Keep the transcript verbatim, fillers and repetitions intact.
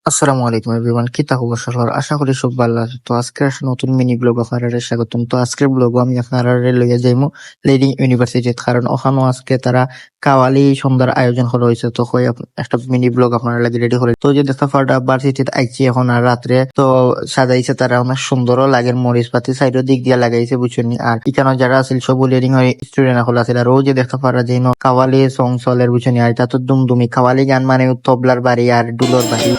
আসসালামু আলাইকুম এভরিওয়ান, কিতা খবর সকলর? আশা করি সব ভালা আছো। তো আজকে একটা নতুন মিনি ব্লগ আপনারারে স্বাগতম। তো আজকের ব্লগ আমি আপনারারে লইয়া যাইমু লেরিং ইউনিভার্সিটিত, কারণ ওখানো আজকে তারা কাওয়ালি সন্ধ্যার আয়োজন করা হয়েছে। তো কই আপ-, একটা মিনি ব্লগ আপনারার লাগি রেডি করে। তো যে দেখতা পাররা ভার্সিটিত আইছি এখন আর রাত্রে তো সাজাইছে তারা, অনেক সুন্দরও লাগের, মরিচ পাতি সাইডর দিক দিয়া লাগাইছে বুঝছনি। আর ইখানো যারা আছিল সব লেরিং স্টুডেন্ট সকল আছিল। আর ও যে দেখতা পাররা যে ইনো কাওয়ালি সং চলের বুঝছনি, আর ইটা তো দুমদুমি কাওয়ালি গান মানে তবলার বাড়ি আর ডুলোর বাড়ি।